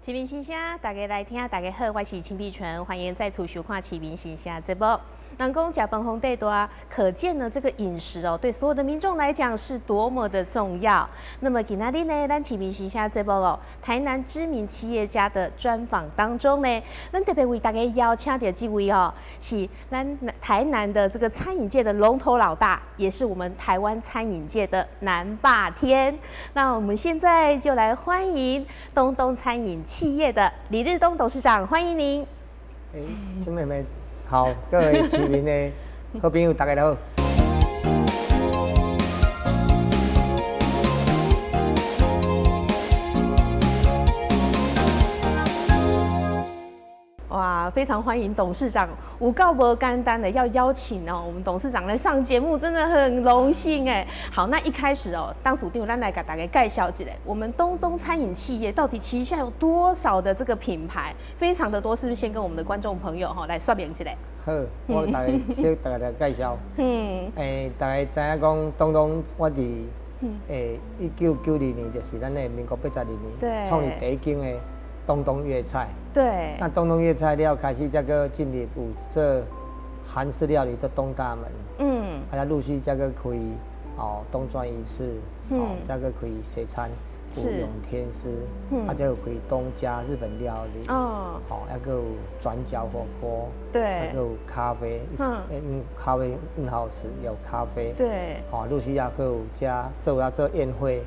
市民心聲，大家來聽，大家好，我是秦碧純，歡迎再次收看《市民心聲》節目。人講食飯皇帝大，可見呢這個飲食哦，對所有的民眾來講是多麼的重要。那麼今仔日呢，咱市民心聲節目哦，台南知名企業家的專訪當中呢，咱特別為大家邀請到這位哦，是咱台南的這個餐飲界的龍頭老大，也是我們台灣餐飲界的南霸天。那我們現在就來歡迎東東餐飲企業的李日東董事長，歡迎您。哎，秦妹妹好，各位市民的好朋友，大家好。哇，非常歡迎董事長，有夠無簡單的要邀請哦，我們董事長來上節目，真的很榮幸哎。好，那一開始哦，董事長咱來共大家介紹一下，我們東東餐飲企業到底旗下有多少的這個品牌，非常的多，是不是？先跟我們的觀眾朋友哈來說明一下。好，我大概先大家來介紹。大家知影講東東，我佇1992年，就是咱的民國82年，創立第一間的東東粵菜。那東東粵菜了開始，才閣進入有做韓式料理的東大門。啊，陸續才閣開哦東專魚翅，哦，才閣開西餐，有永天師，啊，才有開東家日本料理。哦，還閣有轉角火鍋。還閣有咖啡，因為咖啡很好吃，有咖啡。哦，陸續還閣有遮做啊做宴會。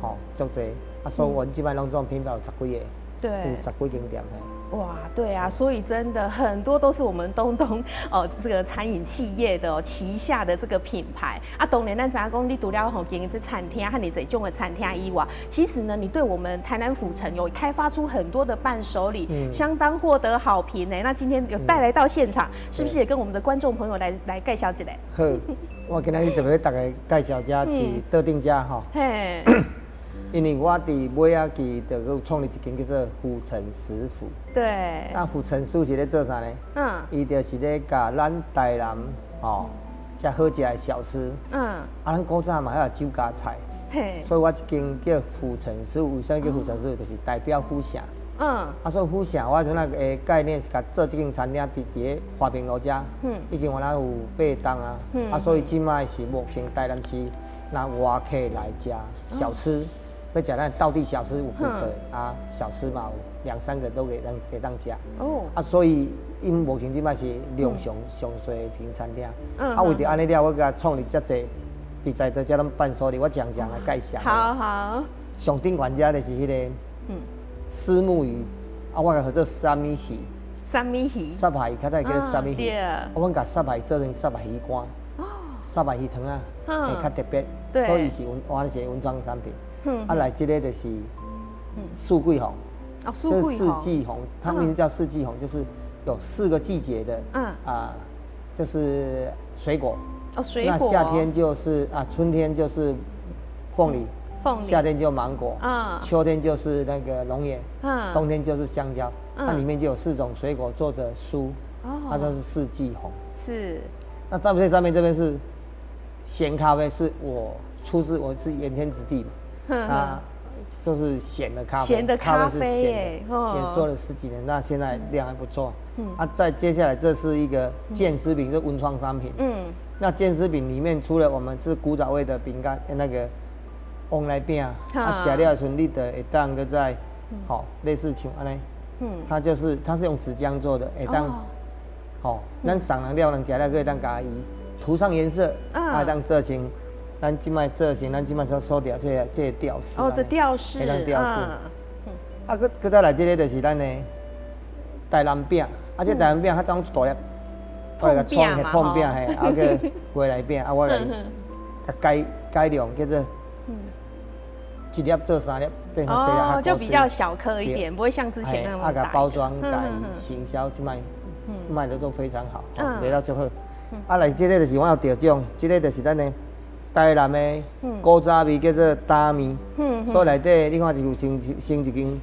吼，足濟。啊，所以阮這擺攏總品牌有十幾個。有十幾間店的。哇，對啊，所以真的很多都是我們東東哦，這個餐飲企業的旗下的這個品牌啊。當然，咱知影講，你除了吼經營這餐廳和你這種的餐廳以外，其實呢，你對我們台南府城有開發出很多的伴手禮，相當獲得好評呢。那今天有帶來到現場，是不是也跟我們的觀眾朋友來介紹一下？好，我今仔日特別大家介紹這是桌頂這吼。因為我佇尾仔期就閣創立一間叫做府城食府。那府城食府是咧做啥呢？伊就是咧共咱台南吼，遮好食的小吃。啊，咱古早嘛還有酒家菜。所以我這間叫府城食府，為啥物叫府城食府？就是代表府城。啊，所以府城我陣仔的概念是共做這間餐廳佇咧華平路遮。已經原來有8冬啊。啊，所以這擺是目前台南市若外客來食小吃。欲食咱道地小吃有幾個啊？小吃嘛有兩三個都會當會當食。啊，所以𪜶目前這擺是量上上濟的一間餐廳。啊，為著按呢了，我共創立遮濟，佇在座遮攏伴手禮，我講講來介紹。好好。上頂懸遮就是彼個，虱目魚，啊，我共號做啥物魚？啥物魚？虱目魚，較早叫做啥物魚？我阮共虱目魚做成虱目魚乾。虱目魚湯仔，會較特別，所以是文，我是文創產品。啊，來這個就是四季紅，這是四季紅，它名字叫四季紅，就是有四個季節的，啊，就是水果。哦，水果。那夏天就是啊，春天就是鳳梨，鳳梨。夏天就芒果，秋天就是那個龍眼，冬天就是香蕉。它裡面就有四種水果做的酥，它就是四季紅。那上面上面這邊是鹹咖啡，是我出自我是鹽天子弟嘛。啊，就是鹹的咖啡，咖啡是鹹的，也做了十幾年，那現在量還不錯。啊，再接下來這是一個健食餅，是文創商品。那健食餅裡面除了我們是古早味的餅乾，那個旺來餅，啊，食了的時陣你就會當閣再，吼，類似像按呢，它就是它是用紙漿做的，會當，吼，咱送人了，人食了閣會當共伊塗上顏色，啊，當做成。咱這擺做成，咱這擺所所吊這個這個吊飾。哦，的吊飾。會當吊飾。啊，閣閣再來這個就是咱的台南餅，啊，這台南餅較早大粒，我來共創彼膨餅嘿，啊閣月來餅，啊我來共改改良叫做一粒做三粒，變較細粒。哦，就比較小顆一點，不會像之前那麼大。啊，共包裝改行銷，這擺賣得都非常好，賣到足好。啊，來這個就是我有得獎，這個就是咱的台南的古早味叫做擔麵，所以內底你看是有穿穿一間，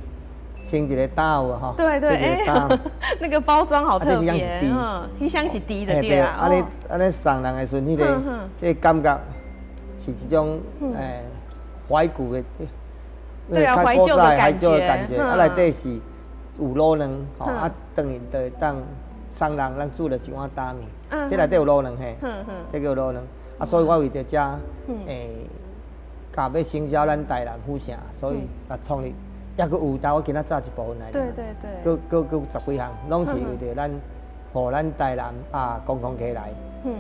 穿一個擔有吼，對對，欸，那個包裝好特別，彼箱是甜的對啊。啊你按呢送人的時陣，彼個彼個感覺是一種懷古的。對啊，懷舊的感覺。感覺，啊，內底是有滷卵，吼，啊，轉去就會當送人，咱煮了一碗擔麵，這內底有滷卵嘿，這叫滷卵。啊，所以我為著遮，共欲行銷咱台南府城，所以啊創立，抑閣有，但我今仔早一部分來。閣閣閣有十幾項，攏是為著咱，予咱台南啊觀光客來。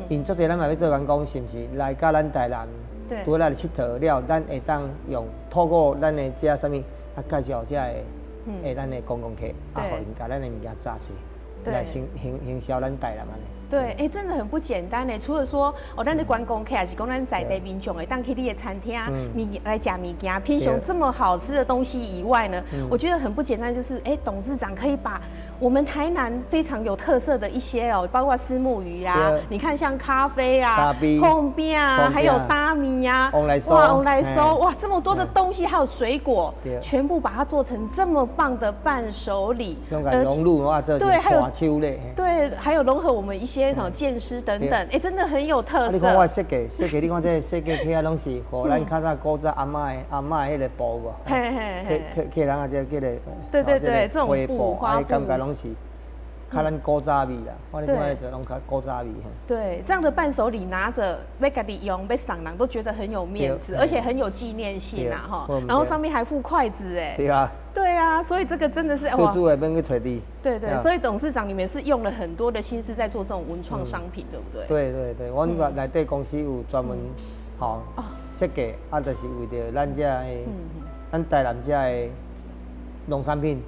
𪜶足濟咱嘛欲做觀光，是毋是來佮咱台南？拄來𨑨迌了，咱會當用透過咱的這啥物啊介紹這个，咱的觀光客，啊，予𪜶共咱的物件炸出來行行行銷咱台南按呢。對，哎，真的很不簡單呢。除了說，哦，咱的觀光客，還是講咱在地民眾會當去你的餐廳，物來食物件，品嚐這麼好吃的東西以外呢，我覺得很不簡單，就是哎，董事長可以把我們台南非常有特色的一些哦，包括虱目魚啊，你看像咖啡啊、炕餅啊，還有擔麵啊，哇，旺來酥，哇，這麼多的東西，還有水果，全部把它做成這麼棒的伴手禮，融入哇，這對，還有對，還有融合我們一些什麼劍獅等等，哎，真的很有特色。你看我設計設計，你看這個設計起來攏是予咱較早古早阿嬤的阿嬤的彼個布無？嘿嘿嘿，客客人啊，這個叫做對對對，這種布花布，感覺攏是較咱古早味啦。我咧這擺咧做攏較古早味。對，這樣的伴手禮拿著欲家己用，欲送人都覺得很有面子，而且很有紀念性啊！哈，然後上面還附筷子，哎，對啊，對啊，所以這個真的是做主的免去揣字。對對，所以董事長你們是用了很多的心思在做這種文創商品，對不對？對對對，阮內底公司有專門吼設計，啊，就是為著咱遮的，咱台南遮的農產品。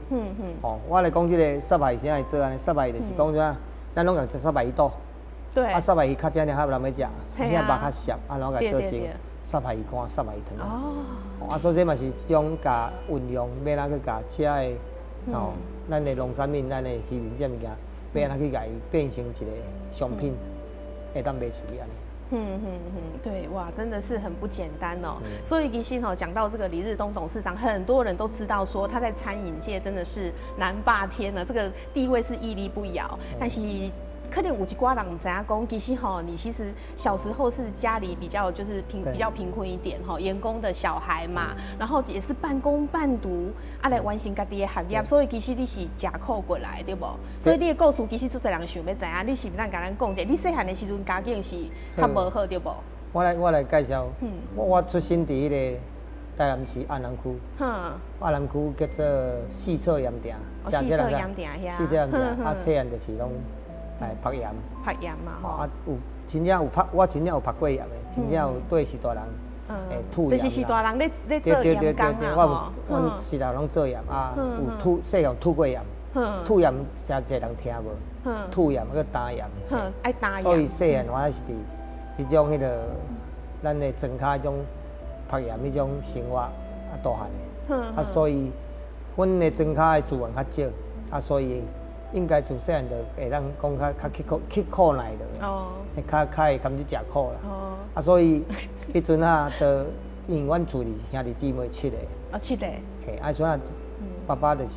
吼，我來講這個虱目魚啥會做按呢？虱目魚就是講啥，咱攏共食虱目魚肚。啊，虱目魚較正爾較無人欲食，遐肉較澀，啊，然後共做成虱目魚乾、虱目魚湯。哦。啊，所以這嘛是一種共運用，欲按怎去共遮的吼，咱的農產品、咱的漁民這物件，欲按怎去共伊變成一個商品，會當賣出去按呢。嗯嗯嗯，對，哇，真的是很不簡單哦。所以其實吼講到這個李日東董事長，很多人都知道說他在餐飲界真的是南霸天了，這個地位是屹立不搖。但是可能有一寡人毋知影講，其實吼，你其實小時候是家裡比較就是比較貧困一點吼，鹽工的小孩嘛，然後也是半工半讀，啊來完成家己的學業，所以其實你是食苦過來對無？所以你的故事其實足濟人想欲知影，你是毋是共咱講一下？你細漢的時陣家境是較無好對無？我來介紹，我出生佇彼個台南市安南區，安南區叫做四策鹽埕，四策鹽埕，四策鹽埕，啊細漢就是攏。哎，曝鹽，曝鹽嘛，吼。啊，有真正有曝，我真正有曝過鹽的，真正有對序大人，吐鹽。就是序大人咧做鹽工啊，我有，阮序大攏做鹽啊，有吐，細漢吐過鹽，吐鹽誠濟人聽無？吐鹽閣擔鹽，愛擔鹽。所以細漢我是佇彼種彼個咱的莊跤彼種曝鹽彼種生活啊大漢的，啊所以阮的莊跤的資源較少，啊所以。應該自細漢就會當講較較刻苦刻苦耐勞，會較較會甘去食苦啦。啊，所以彼陣啊，就因為阮厝裡兄弟姊妹七個。哦，七個。嘿，啊，所以爸爸就是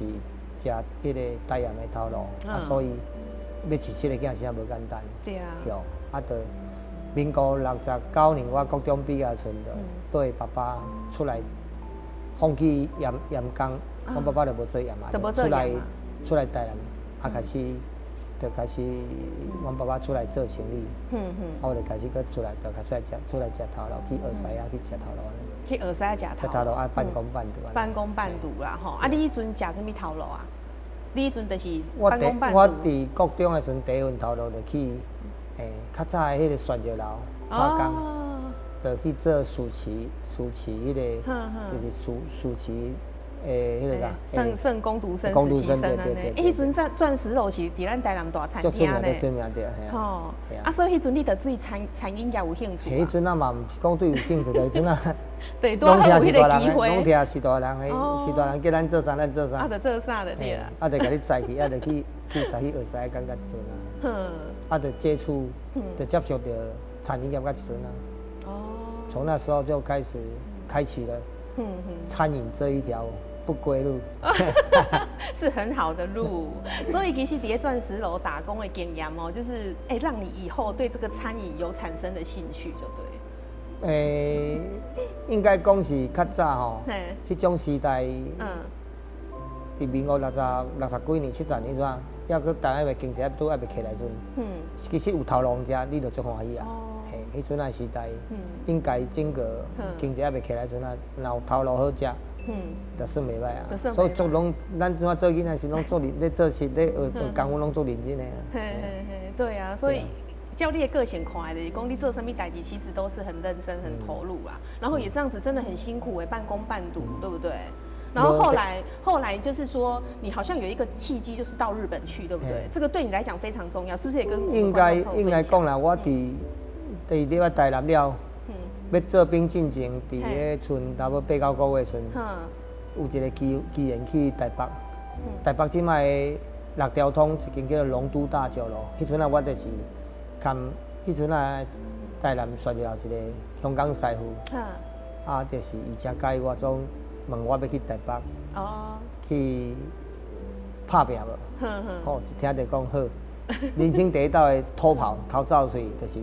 食彼個擔鹽的頭路，啊，所以欲飼七個囝實在無簡單。對啊。啊，就民國69年，我國中畢業時陣，就綴爸爸出來放棄鹽鹽工，阮爸爸就無做鹽啊，出來台南。啊，開始就開始，阮爸爸出來做生意，我就開始閣出來，就開始來食，出來食頭路，去學師仔去食頭路。去學師仔食食頭路啊，半工半讀。半工半讀啦，吼！啊，你彼陣食啥物頭路啊？你彼陣就是半工半讀。我佇國中的時陣，第一份頭路就去，較早的彼個選石樓化工，就去做司廚，司廚彼個，就是司司廚。彼个啥？算算工讀生、實習生按呢。欸，彼陣鑽石樓是佇咱台南大餐廳呢。足出名，對，吼，啊，所以彼陣你就對餐飲業有興趣。彼陣啊嘛，毋是講對有興趣，彼陣啊，對，拄好有彼個機會。攏聽序大人的，序大人叫咱做啥，咱做啥。啊，就做啥就對啊。啊，就共你載去，啊，就去去使去學師感覺一陣啊。啊，就接觸，就接觸著餐飲業佮一陣啊。哦。從那時候就開始開啟了餐飲這一條不歸路，是很好的路。所以其實佇鑽石樓打工的經驗哦，就是哎，讓你以後對這個餐飲有產生的興趣，就對。欸，應該講是較早吼，彼種時代，佇民國六十幾年、70年陣，猶閣台灣未經濟拄猶未起來陣，其實有頭路食，你就足歡喜啊。嘿，彼陣仔時代，應該整個經濟猶未起來陣啊，若有頭路好食，就算袂歹啊。所以足攏，咱陣仔做囡仔時攏足認咧做事咧學學功夫攏足認真的啊。嘿嘿嘿，對啊，所以照你的個性看就是講，你做啥物代誌，其實都是很認真、很投入啊。然後也這樣子真的很辛苦哎，半工半讀，對不對？然後後來就是說，你好像有一個契機，就是到日本去，對不對？這個對你來講非常重要，是不是？也跟應該講啦，我佇入來台南了，欲做兵進前，佇咧賰差不多八九個月賰，有一個機緣去台北。台北這擺的六條通一間叫做龍都大酒樓，彼陣啊，我就是含彼陣啊，台南煞入來一個香港師傅，啊，就是伊誠佮意我，總問我欲去台北，去拍拚無？吼，一聽就講好，人生第一道的偷跑逃走去，就是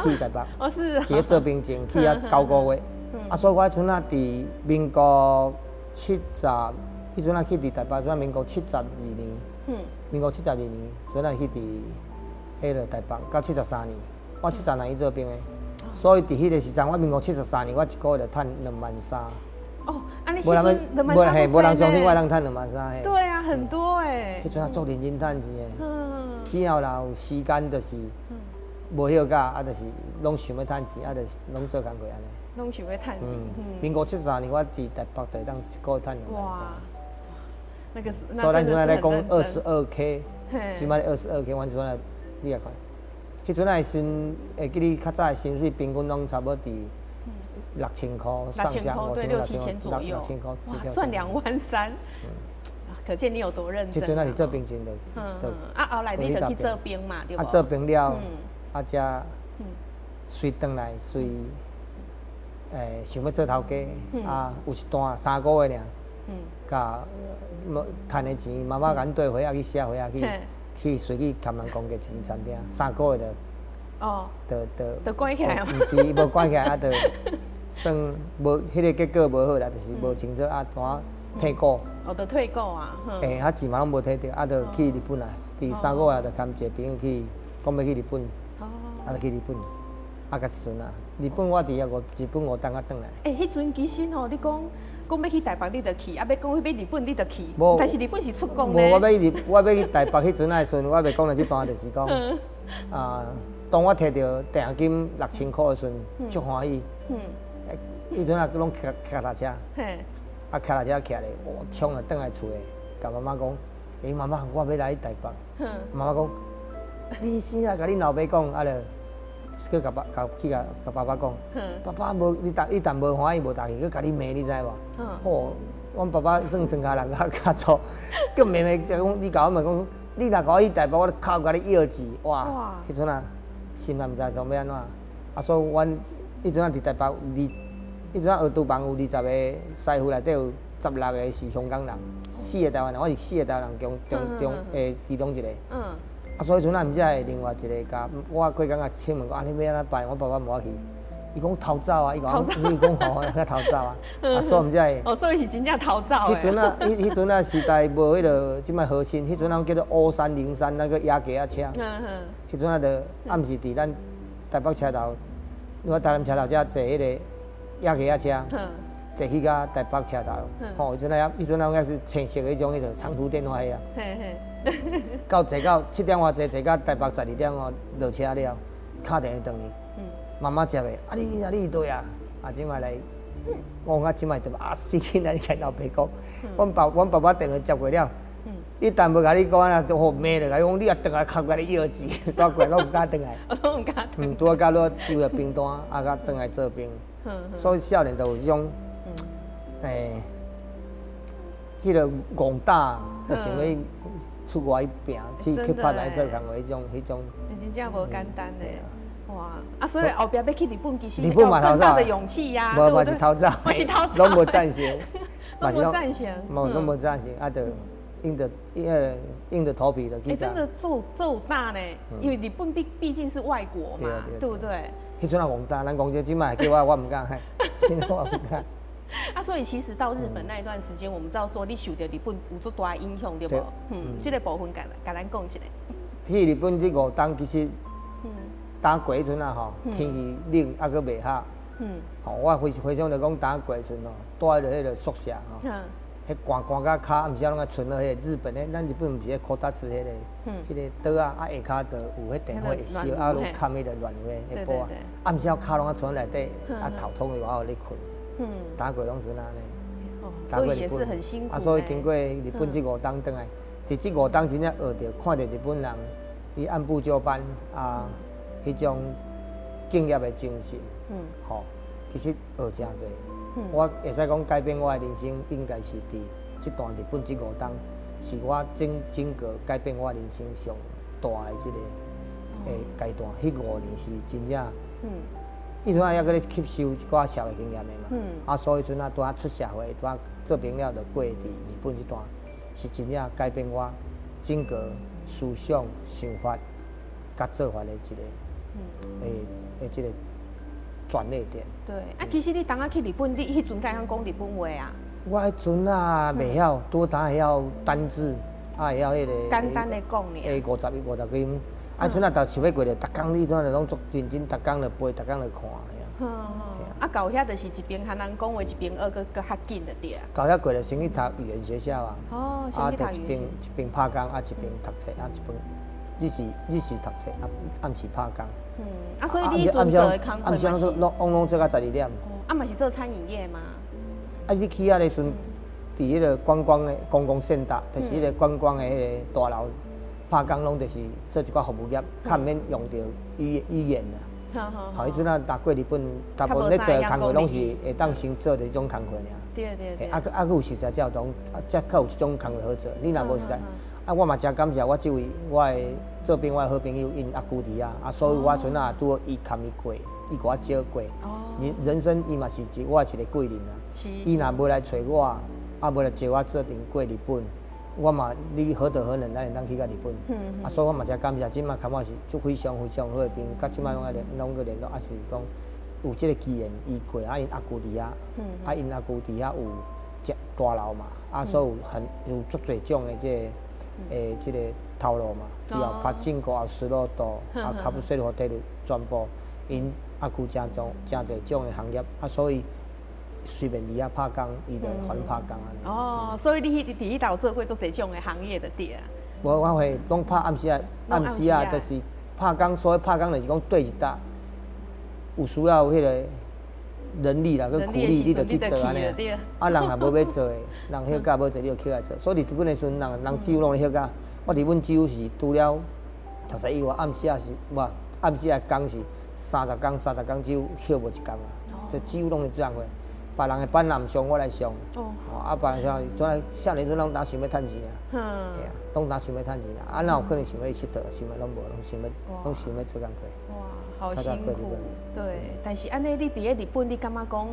去台北。哦，是。佇咧做兵前去遐九個月，啊，所以我彼陣啊，佇民國七十，彼陣啊去佇台北，陣民國七十二年，民國七十二年，陣啊去佇彼个台北，到73年，我七十年去做兵的，所以佇彼个時陣，我民國七十三年，我一個月就趁2萬3。哦，按呢無人無嘿，無人相信我通趁兩萬三嘿。對啊，很多欸。彼陣啊，足認真趁錢的。只要若有時間，就是無休假，啊，就是攏想欲趁錢，啊，就是攏做工課按呢。攏想欲趁錢。民國七十三年，我佇台北就會當一個月趁2萬3。那個是。所以咱陣仔咧講22K，這擺22K，阮陣仔你也看，彼陣仔薪會記得較早的薪水平均攏差不多佇6000塊上下，對，六七千左右，六千塊，哇，賺2萬3，可見你有多認真。彼陣仔是做兵前的，啊，後來你就去做兵嘛，對無？啊，做兵了，啊，才隨轉來隨，想欲做頭家，啊，有一段3個月爾，共趁的錢，媽媽共阮綴貨仔去寫貨仔去，去隨去共人攻擊一間餐廳，三個月就，就就就關起來。毋是，無關起來，啊，就算無彼个結果無好啦，就是無清楚啊，怎退股。哦，就退股啊。欸，啊錢嘛攏無提著，啊，就去日本啊。佇三個月就共一個朋友去，講欲去日本，啊，就去日本，啊，到這陣啊，日本我佇遐五日本五冬才轉來。欸，彼陣其實吼，你講講欲去台北你就去，啊，欲講欲日本你就去，但是日本是出國無，我欲去台北彼陣仔時陣，我袂講到這段，就是講，啊，當我提著訂金6000塊的時陣，足歡喜。彼陣啊，攏騎腳踏車，啊，騎腳踏車騎咧，哇，衝啊，轉來厝的，共媽媽講，欸，媽媽，我欲來台北。媽媽講，你死啊！共恁老爸講，啊，就閣共爸，去共共爸爸講，爸爸無，你逐伊但無歡喜無答應，閣共你罵，你知無？吼，阮爸爸算莊跤人較較粗，閣罵罵就講，你共我問講，你若共我去台北，我就哭共你要錢，哇！彼陣啊，心內毋知創欲按怎，啊，所以阮彼陣啊佇台北二。彼陣仔學廚房有20個師傅，內底有16個是香港人，四個台灣人，我是四個台灣人中中中的其中一個。啊，所以彼陣仔毋才會另外一個共我過工仔請問講，啊，你欲按怎辦？我爸爸無愛去，伊講逃走啊，伊講伊講吼，去逃走啊，啊，所以毋才會。哦，所以是真正逃走。彼陣仔，彼陣仔時代無彼个這擺核心，彼陣仔叫做 O303那個野雞仔車。彼陣仔就暗時佇咱台北車頭，我台南車頭遮坐彼个野雞仔車，坐去到台北車頭，吼，彼陣仔彼陣仔應該是青色彼種彼个長途電話遐。到坐到7點外坐坐到台北12點哦，落車了，敲電話轉去，媽媽接的，啊你啊你佇佗啊？啊這擺來，我講這擺就啊死囡仔，你共老爸講，阮爸爸電話接過了，伊但無共你講啊，都予罵落來，講你若轉來哭共你要錢，煞過來攏毋敢轉來。我攏毋敢。嗯，拄仔甲落收了兵單，啊，才轉來做兵。所以少年就有這種，欸，這个戇膽，就想欲出外去拚，去拍來做工課，彼種。欸，真正無簡單呢。哇！啊，所以後壁欲去日本，其實要更大的勇氣呀。無，嘛是逃走，嘛是逃走，攏無贊成，攏無贊成，無攏無贊成，啊，就硬著頭皮就去。欸，真的做做大呢，因為日本畢竟是外國嘛，對不對？彼陣啊戇膽，人講這這擺叫我，我毋敢，真我毋敢。啊，所以其實到日本那一段時間，我們知道說你受著日本有足大影響，對無？嗯，這個部分共共咱講一下。去日本這五冬其實，當過彼陣啊吼，天氣冷啊，閣袂合。吼，我非非常就講當過時陣吼，蹛佇彼個宿舍吼，彼寒寒甲跤暗時仔攏愛賰落彼個日本的，咱日本毋是彼こたつ彼個，彼個桌仔啊下跤就有彼電火會燒，啊攏崁彼個暖爐的彼布仔，暗時仔跤攏愛賰內底，啊頭痛就無法度咧睏。打過攏是按呢。所以也是很辛苦。啊，所以經過日本這五冬轉來，佇這五冬真正學著，看著日本人伊按部就班啊，彼種敬業的精神，吼，其實學誠濟。我會使講改變我的人生，應該是佇這段日本這五冬，是我整整個改變我人生上大的這個階段。彼5年是真正。彼陣仔猶閣咧吸收一寡社會經驗的嘛，啊，所以彼陣仔拄仔出社會，拄仔做兵了，就過佇日本這段，是真正改變我整個思想、想法、佮做法的一個，的這個轉捩點。對，啊，其實你當仔去日本，你彼陣敢會曉講日本話啊？我彼陣啊，袂曉，拄當會曉單字，啊會曉彼個。簡單的講爾。5050幾分。啊，陣啊，就想欲過來，逐工你陣攏足認真，逐工就背，逐工就看，遐。啊，到遐就是一邊和人講話，一邊學，閣閣較緊就對啊。到遐過來先去讀語言學校啊。哦，先去讀語言。一邊一邊拍工，啊一邊讀冊，啊一邊日時讀冊，啊暗時拍工。嗯，啊，所以你彼陣做的工課暗時攏攏攏做到12點。哦，啊嘛是做餐飲業嗎？啊，你去遐的時陣，佇彼個觀光的觀光線搭，就是彼個觀光的彼個大樓。拍工攏就是做一寡服務業，較毋免用著語言啦。好，彼陣啊，若過日本，大部分咧做的工課攏是會當先做著這種工課爾。對對對。啊，閣啊閣有熟似才有當，才較有這種工課好做。你若無熟似，啊，我嘛誠感謝我這位我的做兵我的好朋友，𪜶阿舅佇遐，啊，所以我陣仔拄好伊崁伊過，伊共我招過。人生伊嘛是一我一個貴人啊。伊若無來揣我，啊無來招我做陣過日本。我嘛，你何德何能，咱會當去到日本？啊，所以我嘛誠感謝，這馬感覺是足非常非常好的朋友，佮這馬攏愛聯，攏閣聯絡，啊是講有這個機緣，伊過啊，𪜶阿舅佇遐，啊，𪜶阿舅佇遐有食大樓嘛，啊，所以有很有足濟種的這個這個頭路嘛，以後柏青哥、斯樂多、啊卡布西爾ホテル全部，𪜶阿舅誠種誠濟種的行業，啊，所以。隨便佇遐拍工，伊就予阮拍工按呢。哦，所以你佇彼兜做過足濟種的行業就對啊。無，我會攏拍暗時仔，暗時仔就是拍工。所謂拍工就是講對一搭有需要彼個人力啦，佮苦力，你就去做按呢。啊，人若無欲做的，人休假無做，你就起來做。所以佇日本的時陣，人人幾乎攏咧休假。我佇阮幾乎是除了讀冊以外，暗時仔是無暗時仔工是三十工，三十工只有歇無一工啊，就幾乎攏是這樣過。別人的班若毋上，我來上。哦。啊，別人上，陣少年陣攏焦想欲趁錢啊。嘿啊，攏焦想欲趁錢啊。啊，哪有可能想欲𨑨迌？想欲攏無，攏想欲，攏想欲做工課。哇，好辛苦。對，但是按呢，你佇咧日本，你感覺講，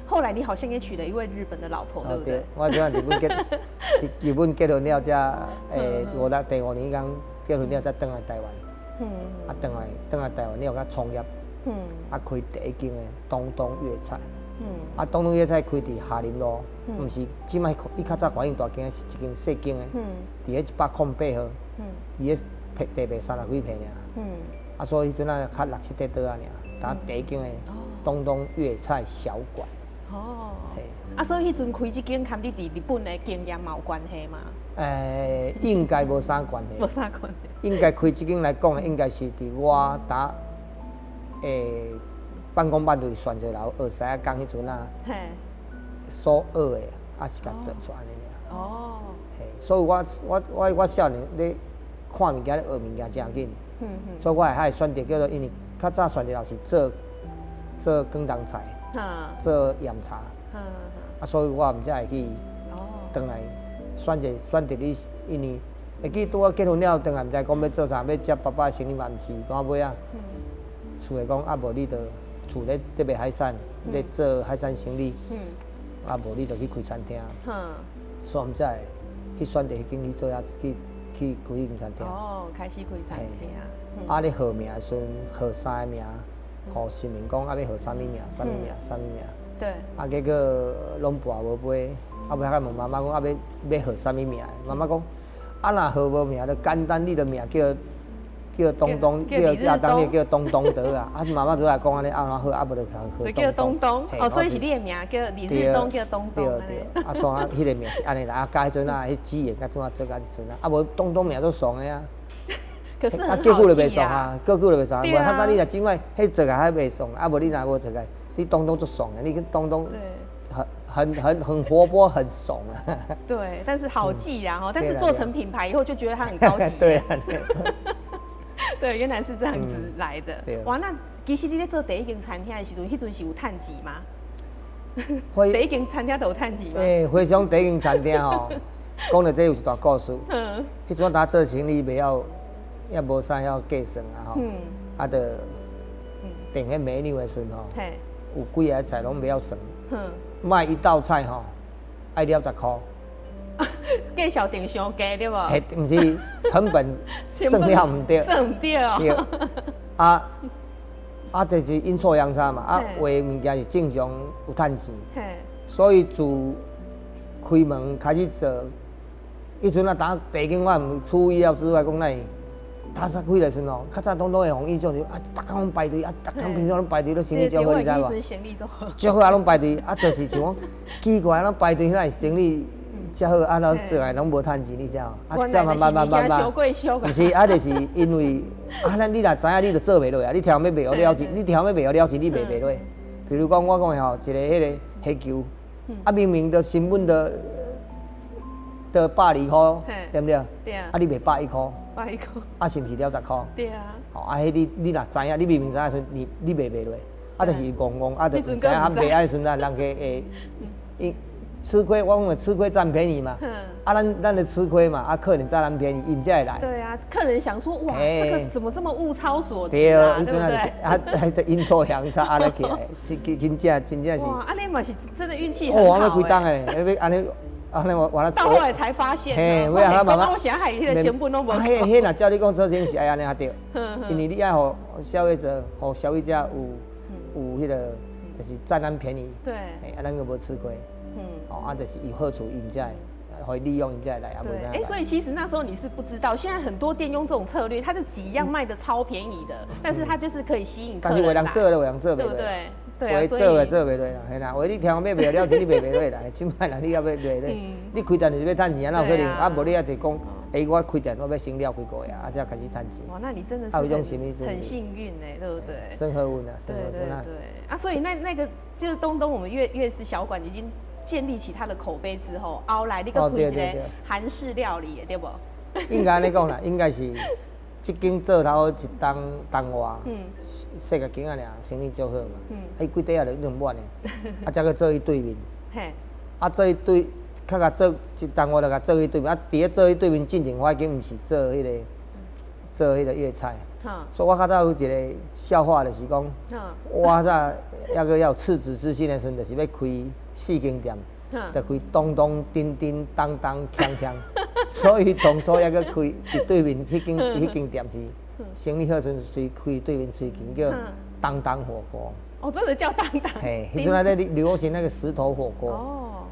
後來你好像也娶了一位日本的老婆，對不對？我這日本結，日本結婚了，才五六第五年講結婚了，才轉來台灣。啊，轉來轉來台灣了，才創業。啊，開第一間的東東粵菜。啊，東東粵菜開佇哈林路，毋是這擺伊較早反應大間，是一間細間的，佇咧108號，伊咧地坪30幾坪爾。啊，所以彼陣啊，較六七塊桌仔爾，當第一間的東東粵菜小館。哦。啊，所以彼陣開這間，佮你佇日本的經驗嘛有關係嗎？應該無啥關係。無啥關係。應該開這間來講，應該是佇我打半工半讀選擇樓學師仔工彼陣啊，所學的啊是共做出按呢爾。哦。嘿，所以我我我我少年咧看物件咧學物件誠緊，所以我會較會選擇叫做，因為較早選擇樓是做做廣東菜，做鹽茶，啊，所以我毋才會去轉來選擇選擇你，因為會記拄仔結婚了，轉來毋知講欲做啥，欲接爸爸生意嘛毋是，到尾仔，厝的講啊無你就厝咧咧賣海產，咧做海產生意，啊無你就去開餐廳，所以毋才會去選擇彼間去做遐去去開彼間餐廳。哦，開始開餐廳。啊，咧號名的時陣，號三個名，予神明講啊，欲號啥物名？啥物名？啥物名？啊，結果攏跋無杯，啊，尾仔問媽媽講啊，欲號啥物名？媽媽講，啊，若號無名就簡單，你的名叫東東，叫亞當，你叫東東得啊。啊，媽媽就來講按呢，啊，好，啊，無就號叫東東。哦，所以是你的名叫李日東，叫東東。對對，啊，所以彼个名是按呢啦，啊，改彼陣啊，彼語言較怎啊做到這陣啊，啊，無東東名足俗的啊。可是啊，叫久就袂俗啊，叫久就袂俗。無，較早你若這擺彼做來較袂俗，啊，無你若無做來，你東東足俗的，你東東很活潑，很慫啊。對，但是好記啦吼，但是做成品牌以後就覺得它很高級。對啊，對。對，原來是這樣子來的。哇，那其實你咧做第一間餐廳的時陣，彼陣是有趁錢嗎？第一間餐廳都有趁錢嗎？欸，回想第一間餐廳吼，講到這有一段故事。彼陣我做生意袂曉，也無啥曉計算啊吼。啊，就訂彼 menu 的時陣吼，有幾个菜攏袂曉算。賣一道菜吼，愛了10箍。計數定傷低對無？嘿，毋是成本算了毋對。算毋對哦。對。啊啊，就是陰錯陽差嘛。啊，有的物件是正常有趁錢。所以自開門開始做，彼陣啊，當第一間我毋出意料之外，講咱頭先開的時陣哦，較早攏會予印象就啊，逐工攏排隊，啊，逐工平常攏排隊，咧生意足好，你知無？足好啊，攏排隊，啊，就是像講奇怪，攏排隊，哪會生意遮好，啊，攏做來攏無趁錢，你知無？啊，這慢慢慢慢慢，毋是，啊，就是因為啊，咱你若知影，你就做袂落啊。你頭欲賣予了錢，你頭欲賣予了錢，你賣袂落。比如講，我講的吼，一个彼个蝦球，啊，明明就成本就120箍，對毋對？對啊。啊，你賣110箍。 110箍。啊，是毋是了10箍？對啊。吼，啊，彼你若知影，你明明知影時陣，你賣袂落，啊，就是戇戇，啊，就毋知影啊賣啊時陣啊，人家會，伊吃虧，我講吃虧佔便宜嘛。啊，咱就吃虧嘛，啊，客人佔咱便宜，𪜶才會來。對啊，客人想說，哇，這個怎麼這麼物超所值啊？對不對？啊，陰錯陽差，按呢起來，是真正真正是。哇，按呢嘛是真的運氣很好。哦，按呢規冬的，欲按呢按呢我我到後來才發現。嘿，尾仔慢慢。我想還彼个成本攏無。彼彼若照你講做生意是愛按呢較對，因為你愛予消費者，予消費者有彼个，就是佔咱便宜。啊，咱閣無吃虧。哦，啊，就是有好處，𪜶才會，予利用𪜶才會來，啊，對，哎，所以其實那時候你是不知道，現在很多店用這種策略，它就幾樣賣得超便宜的，但是它就是可以吸引客人來。但是有人做，有人做袂對不對？對啊，有做的做袂落啦，嘿啦，有你聽欲賣了錢，你賣袂落啦。這擺啦，你猶欲賣咧，你開店就是欲趁錢啊，哪有可能？啊，無你猶就講，欸，我開店我欲先了幾個月啊，才開始趁錢。哇，那你真的是很幸運哎，對不對？生好運啊，生好運啊。對啊，所以那個就是東東，我們粵式小館已經建立起它的口碑之後，後來你閣開一个韓式料理，對無？應該按呢講啦，應該是這間做頭一冬冬外，細個間仔爾，生意足好嘛。彼櫃底仔就已經滿的，啊，才閣做伊對面。啊，做伊對，較共做一冬外就共做伊對面。啊，佇咧做伊對面進前，我已經毋是做彼个粵菜。所以我較早有一個笑話，就是講，我較早猶閣有赤子之心的時陣，就是欲開四間店，就開東東、丁丁、當當、鏘鏘。所以當初猶閣開佇對面彼間店是生意好時陣，隨開對面隨間叫當當火鍋。哦，真的叫當當。嘿，彼陣仔咧流行那個石頭火鍋。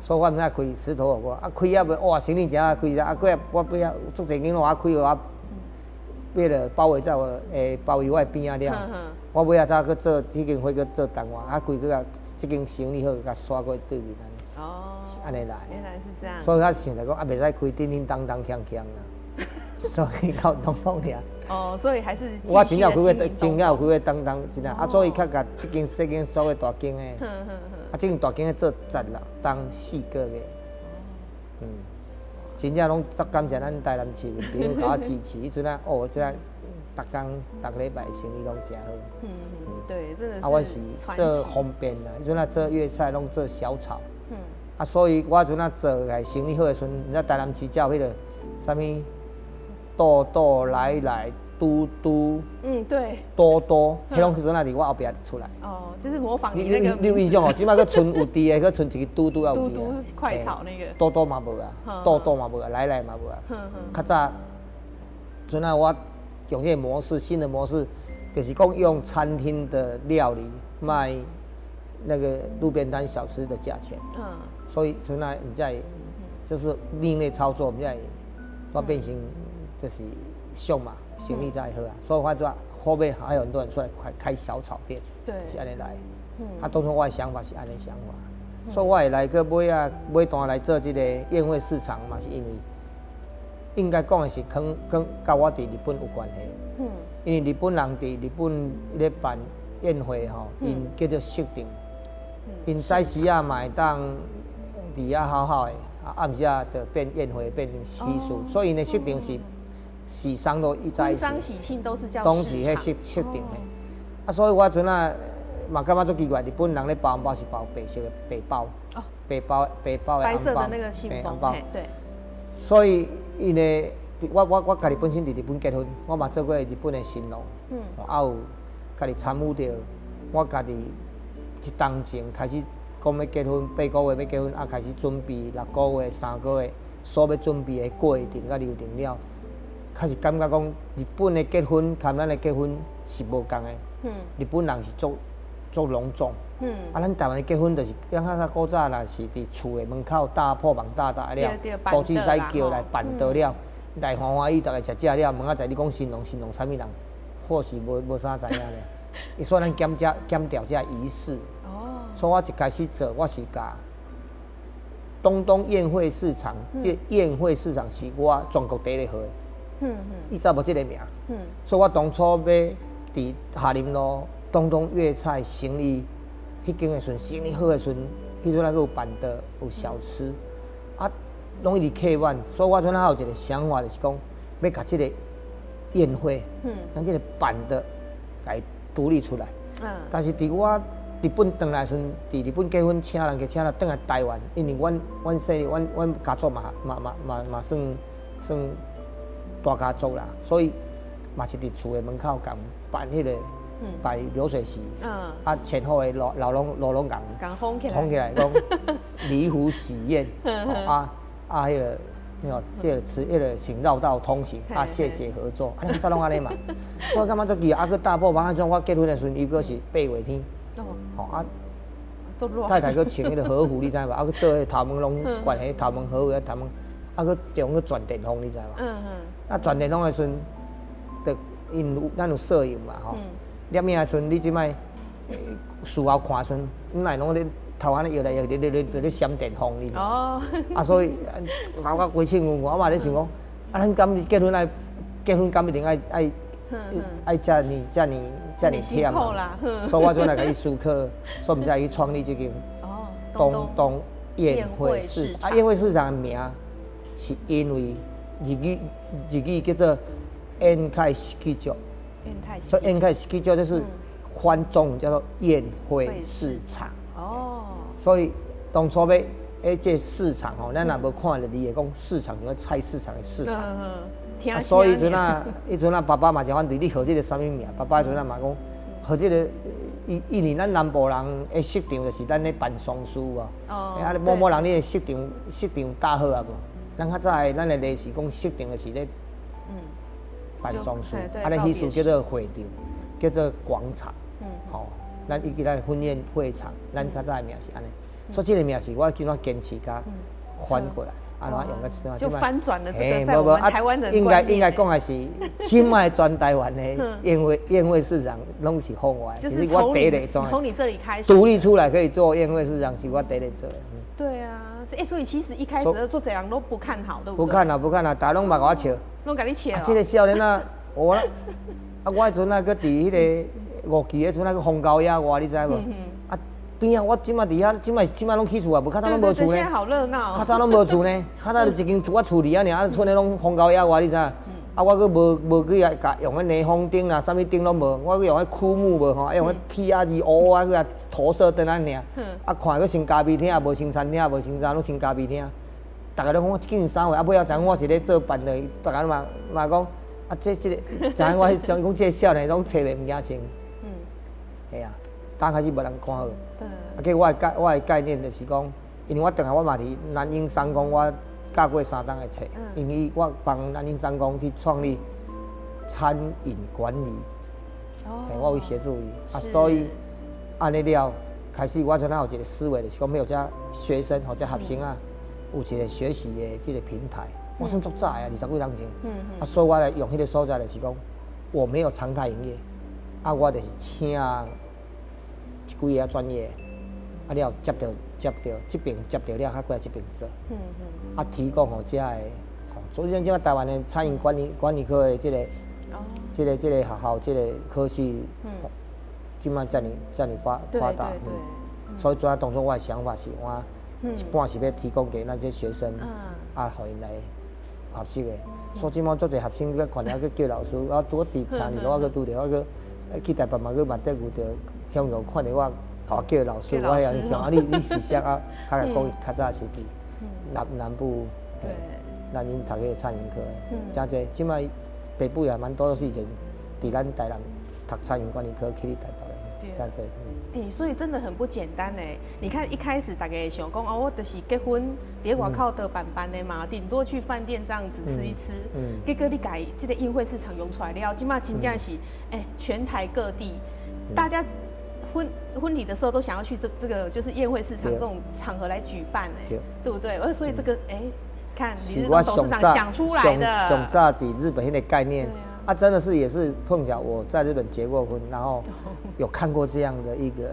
所以我毋知開石頭火鍋，啊開啊袂哇，生意誠好開啊，過我尾仔足濟間攏我開予我，為了包圍在我欸包圍我的邊仔了，我尾仔才閣做彼間火閣做台灣，啊規個啊這間生意好，共徙過對面按呢。哦，是按呢來。原來是這樣。所以我想來講啊，袂使開叮叮當當鏘鏘啦，所以到東東爾。哦，所以還是我真正有開過，真正有開過當當真正，啊，所以較共這間細間徙過大間的，啊，這間大間的做16冬4個月，真正攏足感謝咱台南市民朋友共我支持，彼陣啊，哦，這逐工逐禮拜生意攏誠好。嗯嗯，對，真的是。啊，我是做方便啦，彼陣啊做粵菜攏做小炒。啊，所以我陣啊做來生意好的時陣，你知台南市才有彼个啥物豆豆來來嘟嘟。多多，彼攏是陣佇我後壁出來。哦，就是模仿你那個。你有印象哦？這擺閣賰有佇的，閣賰一个嘟嘟也有佇。嘟嘟快炒那個。多多嘛無啊，豆豆嘛無啊，來來嘛無啊。較早，陣啊我用這个模式，新的模式，就是講用餐廳的料理賣那個路邊攤小吃的價錢。所以從來毋才就是另類操作，毋才會變成就是俗嘛，生意才會好啊。所以我說後面還有很多人出來開開小炒店，是按呢來。啊，當初我的想法是按呢想法，所以我會來閣尾仔尾段來做這個宴會市場嘛，是因為應該講的是，跟佮我佇日本有關係。因為日本人佇日本咧辦宴會吼，𪜶叫做席場，𪜶早時仔嘛會當佇遐好好的，啊暗時仔就變宴會變喜事，所以𪜶的席場是喜喪都一在一起。婚喪喜慶都是叫攏是彼席場的。啊，所以我陣仔嘛感覺足奇怪，日本人咧包紅包是包白色的白包，白包白包的紅包，白紅包，對。所以𪜶的我家己本身佇日本結婚，我嘛做過日本的新郎，啊有家己參與著，我家己一冬前開始講欲結婚，8個月欲結婚，啊開始準備6個月、3個月所欲準備的過程佮流程了，開始感覺講日本的結婚佮咱的結婚是無仝的。日本人是足足隆重，啊，咱台灣的結婚就是，咱較較古早若是佇厝的門口大破網大大了，布置使轎來辦桌了，來歡歡喜，逐家食食了，明仔載你講新郎新郎啥物人，或許無啥知影咧。伊說咱減這減掉這儀式，所以我一開始做，我是共東東宴會市場，這宴會市場是我全國第一個號的，以前無這個名，所以我當初欲佇下林路東東粵菜生意彼間的時陣，生意好的時陣，彼陣還閣有辦桌有小吃，啊，攏一直客滿，所以我陣仔有一個想法，就是講欲共這個宴會，咱這個辦桌共伊獨立出來。但是佇我日本轉來時陣，佇日本結婚請人去請來轉來台灣，因為阮細阮家族嘛算大家族啦，所以嘛是佇厝的門口共辦彼個擺流水席，啊前後的路路攏路攏共封起來，封起來，講禮服喜宴，啊彼個那個這個吃彼個請繞道通行，啊謝謝合作，啊咱早攏按呢嘛，所以感覺足奇啊，閣大破網啊怎我結婚的時陣，伊閣是8月天，吼啊，太太閣穿彼個和服，你知無？啊閣做彼個頭毛攏懸彼頭毛和服，頭毛啊閣中閣轉電風，你知無？啊轉電風的時陣，就𪜶有咱有攝影嘛吼，攝影的時陣，你這擺事後看時陣，你若攏咧頭按呢搖來搖去，咧咧咧咧閃電風，你知？啊，所以流甲規身軀，我嘛咧想講，啊，咱敢結婚愛結婚敢一定愛愛愛遮爾遮爾遮爾忝，所以我陣來共伊思考，所以毋才去創立這間東東宴會市場。啊，宴會市場的名是因為日語叫做宴會式場，所以宴會式場就是翻中文叫做宴會市場。所以當初欲這市場吼，咱若無看著字會講市場，像菜市場的市場。啊，所以彼陣啊，彼陣啊，爸爸嘛真反對你號這個啥物名？爸爸彼陣啊嘛講，號這個，因為咱南部人的席場就是咱咧辦喪事無？啊，某某人你的席場席場搭好啊無？咱較早的咱的禮是講席場就是咧辦喪事，啊，咧彼處叫做會場，叫做廣場，吼，咱伊叫咱婚宴會場，咱較早的名是按呢，所以這個名是我今仔堅持共翻過來。啊，怎用個就翻轉了這個在我們台灣人應該講的是，這擺全台灣的宴會市場攏是放我的，就是我第一個從你這裡開始獨立出來可以做宴會市場，是我第一個做的。對啊，欸，所以其實一開始做這樣都不看好，對不對？不看好，不看好，大家攏嘛共我笑。攏共你笑。啊，這個少年仔，我啊，我彼陣啊，閣佇彼個五期彼陣啊，閣荒郊野外，你知無？啊，邊仔我這擺佇遐，這擺攏起厝啊，無較早攏無厝呢。現在好熱鬧。較早攏無厝呢，較早就一間厝我厝裡仔爾，啊，賰的攏荒郊野外，你知？啊，我閣無去共用彼霓虹燈啦，啥物燈攏無，我閣用彼枯木無吼，用彼 TRG 烏啊，去共投射燈按呢爾，啊，看閣像咖啡廳，無像餐廳，無像啥，攏像咖啡廳。逐家攏講我這間啥貨，啊，尾後知影我是咧做辦的，逐家嘛講，啊，這個，知影我想講這個少年攏揣袂毋驚穿。係啊，剛開始無人看好。啊，結果我的概念就是講，因為我轉來我嘛佇南英商工，我教過三冬的冊，因為我幫南英商工去創立餐飲管理我有協助伊啊，所以按呢了開始，我陣仔有一個思維，就是講欲予遮學生或者學生啊，有一個學習的這個平台。我算足早的啊，20幾年前。啊，所以我來用彼個所在，就是講我沒有常態營業，啊，我就是請幾個專業，啊了接著這邊接著了，較過來這邊做。啊，提供予遮的，所以咱這擺台灣的餐飲管理科的這個學校這個科系，這擺遮爾遮爾發達。所以主要當初我的想法是，我一半是欲提供給那些學生，啊，予𪜶來學習的。所以這擺足濟學生閣看了閣叫老師，我拄好佇車裡，我閣拄著，我閣去台北嘛，閣嘛得遇著鄉友看著我，共我叫老師，我遐想啊，你是啥啊？較共講較早是佇南部，咱𪜶讀彼個餐飲科的，誠濟。這擺北部也蠻多，都是以前佇咱台南讀餐飲管理科去台北的，誠濟。欸，所以真的很不簡單呢。你看一開始大家想講哦，我就是結婚佇外口的辦辦的嘛，頂多去飯店這樣子吃一吃。結果你共這個宴會市場用出來了，這擺真正是欸，全台各地大家婚禮的時候都想要去這個就是宴會市場這種場合來舉辦哎，對不對？所以這個欸，看李日東董事長想出來的。上早佇日本彼個概念。啊，真的是也是碰巧我在日本結過婚，然後有看過這樣的一個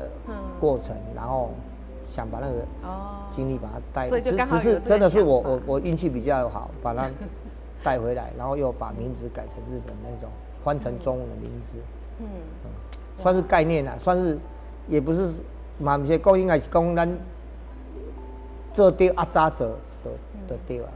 過程，然後想把那個經歷把它帶，只是真的是我運氣比較好，把它帶回來，然後又把名字改成日本那種翻成中文的名字，算是概念啦，算是也不是嘛，毋是講應該是講咱做對啊，早做就對啊。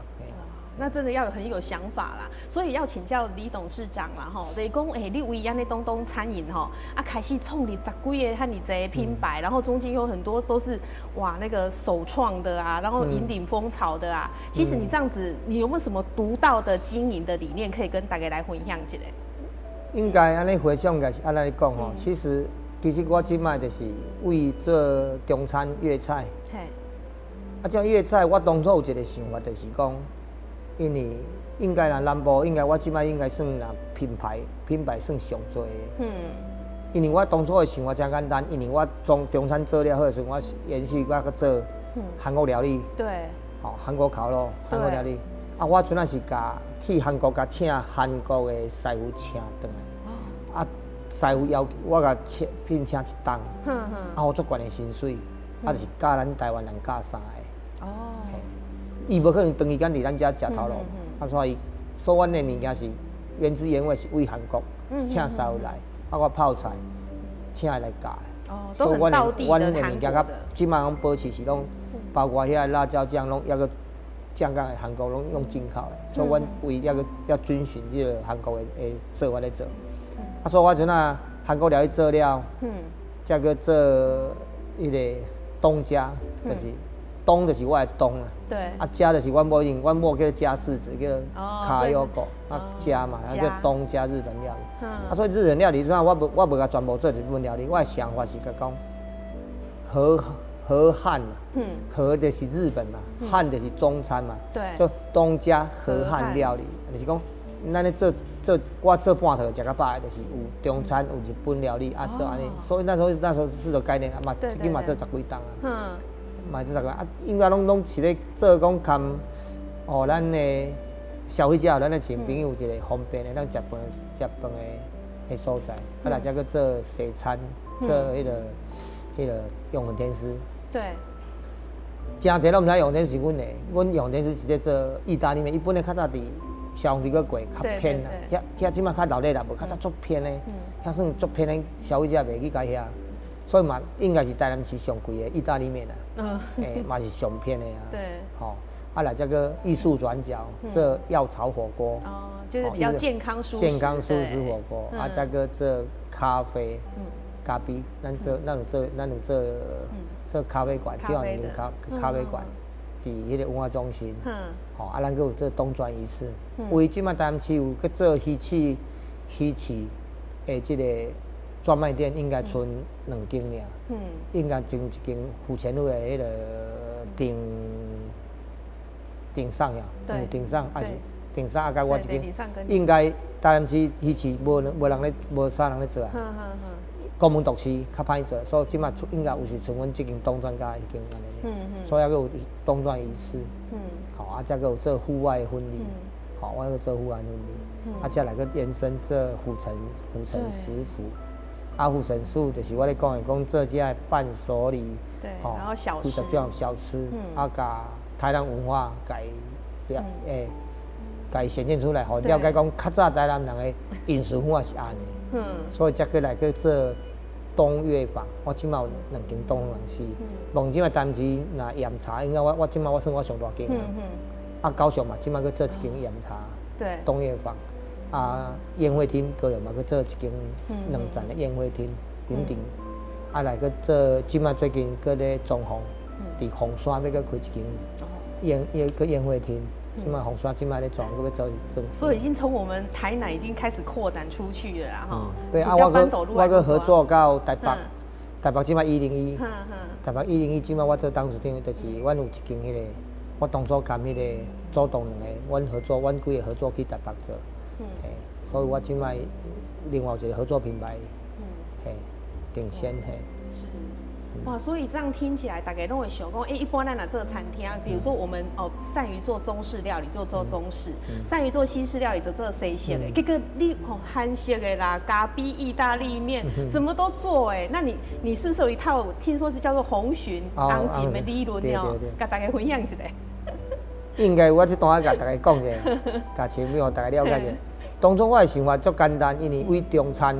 那真的要有很有想法啦，所以要請教李董事長啦吼，就是講欸，你為按呢東東餐飲吼，啊開始創立十幾個遐爾濟品牌，然後中間有很多都是哇那個首創的啊，然後引領風潮的啊。其實你這樣子，你有沒有什麼獨到的經營的理念可以跟大家來分享一下？應該按呢回想，應該是按呢講吼。其實我這擺就是為做中餐粵菜。啊，這粵菜我當初有一個想法，就是講，因為應該啦，南部應該我這擺應該算啦品牌算上濟的。因為我當初的想法誠簡單，因為我中餐做了好的時陣，我延續我閣做韓國料理。吼，韓國烤肉、韓國料理。啊，我陣仔是共去韓國，共請韓國的師傅請轉來。啊，師傅要我共請聘請一冬。啊，予足懸的薪水，啊，就是教咱台灣人教三个。伊無可能長時間佇咱遮食頭路，啊，所以阮的物件是原汁原味是為韓國請師傅來，啊，我泡菜請伊來教。所以阮的物件較這擺攏保持是攏，包括遐辣椒醬攏抑閣醬港的韓國攏用進口的，所以阮為抑閣要遵循這個韓國的做法咧做。啊，所以我陣仔韓國料理做了，才閣做彼個東家，就是。東就是我的東啦，啊，家就是阮某，因阮某叫家世子，叫卡優狗，啊家嘛，啊叫東家日本料理。啊，所以日本料理雖然我無共全部做日本料理，我的想法是共講和漢，和就是日本嘛，漢就是中餐嘛，就東家和漢料理，就是講咱咧做做我做半套食較飽的，就是有中餐有日本料理啊做按呢，所以那時候是個概念啊嘛，這間嘛做十幾冬啊。嘛做十個啊，應該攏是咧做講堪哦，咱的消費者，咱的親朋友一個方便的，當食飯食飯的所在。啊，來才閣做西餐，做彼個永恆天師。誠濟攏毋知永恆天師是阮的，阮永恆天師是咧做意大利麵，伊本來較早佇消防隊閣過較偏啦，遐遐這擺較鬧熱啦，無較早足偏的，遐算足偏的，消費者袂去共遐。所以嘛，應該是台南市上貴的意大利麵啦，欸，嘛是上偏的啊。吼，啊來這個藝術轉角做藥草火鍋。哦，就是比較健康舒健康舒適火鍋，啊，再閣做咖啡，咖啡，咱有做咖啡館，這兩間咖啡館，佇彼個文化中心。吼，啊，咱閣有做東轉一次。為這擺台南市有閣做魚翅的這個專賣店，應該賰兩間爾，應該前一間府前路的彼個頂頂上呀，毋是頂上，還是定山啊，佮我一間，應該台南市彼時無無人咧，無啥人咧做啊。江門獨市較歹做，所以這馬應該有是賰阮這間東轉佮彼間按呢。所以猶閣有東轉儀式。好，啊，才閣有做戶外婚禮。好，我閣做戶外婚禮。啊，才來閣延伸做府城食府。啊，府城食府就是我咧講的，講做這个伴手禮。對，然後小吃。小吃，啊，共台南文化共表欸，共顯現出來，予了解講較早台南人的飲食文化是按呢。所以才閣來閣做東嶽坊，我這馬有兩間東嶽坊是。目前的單詞若鹽茶，應該我這馬我算我上大間。啊，高雄嘛，這馬閣做一間鹽茶。東嶽坊。啊，宴會廳高雄嘛，閣做一間兩層的宴會廳，雲頂。啊，來閣做，這馬最近閣咧裝潢，佇鳳山欲閣開一間宴會廳。這馬鳳山這馬咧裝，閣欲做做。所以已經從我們台南已經開始擴展出去了啦，哈。對啊，我閣合作到台北，台北這馬101，台北一零一這馬我做董事長，就是阮有一間彼個，我當初佮彼個周董兩个，阮合作，阮幾个合作去台北做。嘿，所以我這馬另外有一個合作品牌，嘿，定先嘿。是。哇，所以這樣聽起來，大家攏會想講，欸，一般咱若做餐廳，比如說我們哦善於做中式料理，就做中式；善於做西式料理，就做西式的。結果你哦韓式的啦，咖啡意大利麵，什麼都做哎。那你是不是有一套？聽說是叫做紅鱘紅鱘的理論哦，共大家分享一下。應該我這段愛共大家講一下，共前面予大家了解一下。當初我的想法足簡單，因為為中餐。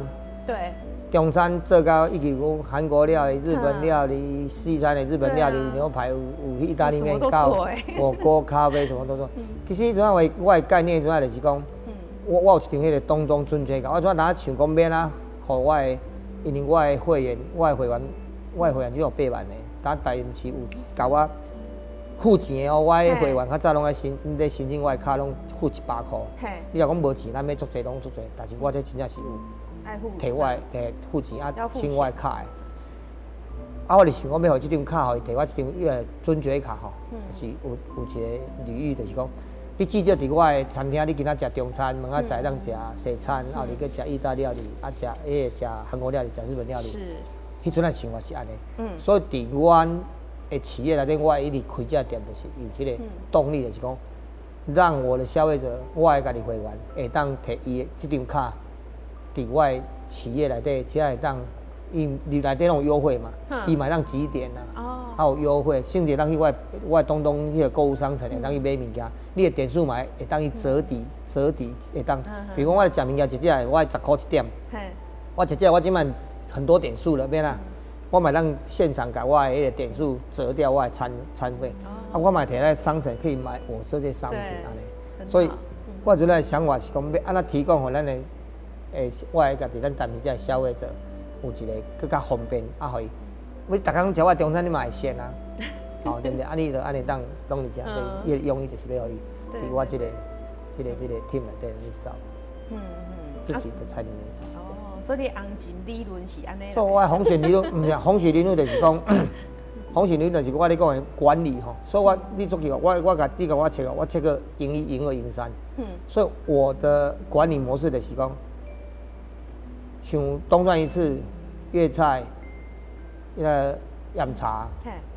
中餐做到以及講韓國料理、日本料理、西餐的日本料理、牛排，有意大利麵，到火鍋、咖啡，什麼都做。其實主要我的概念主要就是講，我有一張彼個東東準確卡，我主要若想講欲按怎，予我的，因為我的會員，我的會員，我的會員只有8萬个，當台南市有共我付錢的哦，我的會員較早攏愛申咧申請我的卡，攏付100箍。你若講無錢，咱欲足濟攏足濟，但是我這真正是有。提我的，提付錢啊，請我的卡的。啊，我就想講欲予這張卡，予伊提我這張彼个尊爵卡吼，就是有一个禮遇，就是講，你至少佇我的餐廳，你今仔食中餐，明仔載當食西餐，後日閣食意大利料理，啊，食彼个食韓國料理，食日本料理。彼陣仔想法是按呢。所以佇阮的企業內底，我會一直開這店，就是有這个動力，就是講，讓我的消費者，我的家己會員會當提伊的這張卡。佇我的企業內底，才會當伊內底攏有優惠嘛，伊嘛會當集點啊，還有優惠，甚至會當去我的東東彼个購物商城會當去買物件，你的點數嘛會當去折抵折抵會當，比如講我食物件一隻我10箍一點，我一隻我這擺很多點數了，欲按怎？我嘛會當現場共我的彼个點數折掉我的餐費，啊，我嘛提來商城可以買我這些商品按呢，所以我這個想法是講欲按怎提供予咱的。欸，我的家己咱台南這个消費者有一个閣較方便啊，予伊，你逐工食我中餐，你嘛會跣啊，吼，對毋對？啊，你就按呢當攏佇遮，伊的用意就是欲予伊佇我這個 team 內底去走，自己的餐飲。哦，所以你紅鱘理論是按呢。所以我的紅鱘理論，毋是紅鱘理論，就是講紅鱘理論就是我咧講的管理吼。所以我你注意我共你共我切我切個贏一、贏二、贏三。所以我的管理模式就是講。像東轉一次，粵菜，彼个飲茶、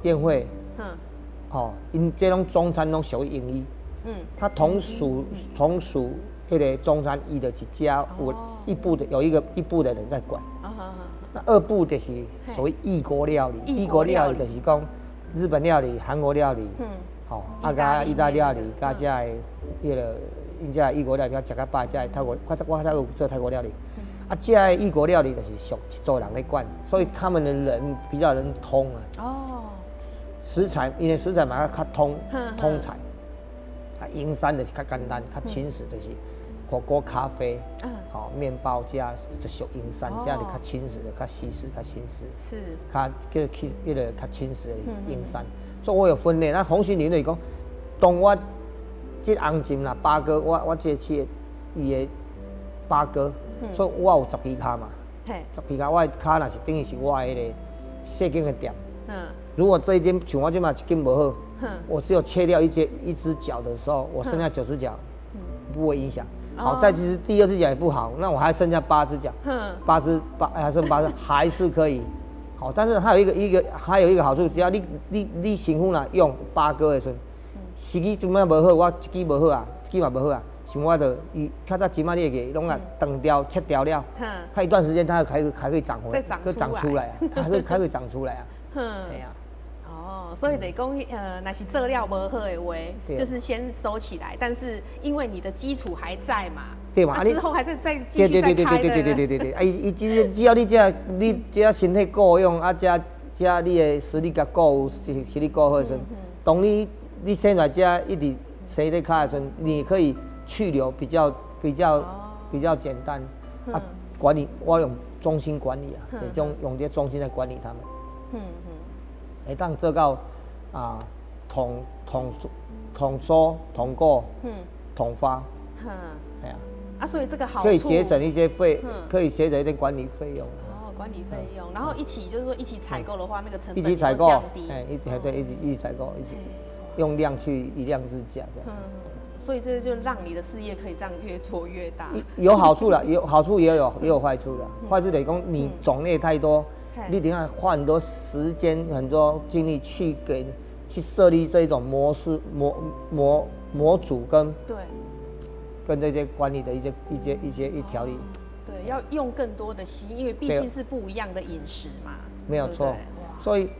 宴會，吼，𪜶這攏中餐攏屬於盈一，它同屬彼个中餐，伊就是遮有一部的有一個一部的人在管，那二部就是屬於異國料理，異國料理就是講日本料理、韓國料理，吼，啊佮意大利料理，佮遮的彼个𪜶遮異國料理，食較飽，遮的泰國，我較有做泰國料理。啊，這个異國料理就是屬一組人咧管，所以他們的人比較能通啊。食材，因為食材嘛較通材。啊，營山就是較簡單，較輕食，就是火鍋、咖啡，吼，麵包這就屬營山，這就較輕食的，較西式、較輕食。較叫去彼个較輕食的營山。所以我有分類。那紅鱘理論講，當我這紅鱘啦，八哥，我這次伊的八哥。所以我有十支跤嘛，十支跤，我的跤若是等於是我的彼个細間的店。如果這一間像我這馬一間無好，我只有切掉一隻一隻腳的時候，我剩下九隻腳。不會影響。好在其實第二隻腳也不好，那我還剩下八隻腳，八隻八還剩八隻，還是可以。好，但是它有一個還有一個好處，只要你身軀若用8個月的時陣，時機怎麼無好，我一支無好啊，一支嘛無好啊，像我就伊較早這擺你會記攏啊斷掉切掉了，它一段時間它還可以長回來，閣長出來啊，它還是可以長出來啊。對啊。哦，所以得講，若是做了無好的話，就是先收起來，但是因為你的基礎還在嘛，對嘛，之後還在再繼續再開。對對對對對對對對對，啊，伊只要你這身體夠用，啊，這你的實力較夠，實力夠好的時陣，當你生來這一直生咧跤的時陣，你可以去留比較簡單。啊，管理我用中心管理啊，用這中心來管理他們。會當做到啊，統收、統購、統發，哎呀，啊，所以這個好可以節省一些費，可以節省一點管理費用。哦，管理費用，然後一起就是說一起採購的話，那個成本一起採購，降低。哎，對，一起採購，一起用量去以量制價這樣。嗯，所以這就讓你的事業可以這樣越做越大。有好處了，有好處也有壞處的。壞處等於講你種類太多。你等下花很多時間、很多精力去給去設立這一種模式、模組跟跟這些管理的一些一條理。對，要用更多的心，因為畢竟是不一樣的飲食嘛。沒有錯，所以，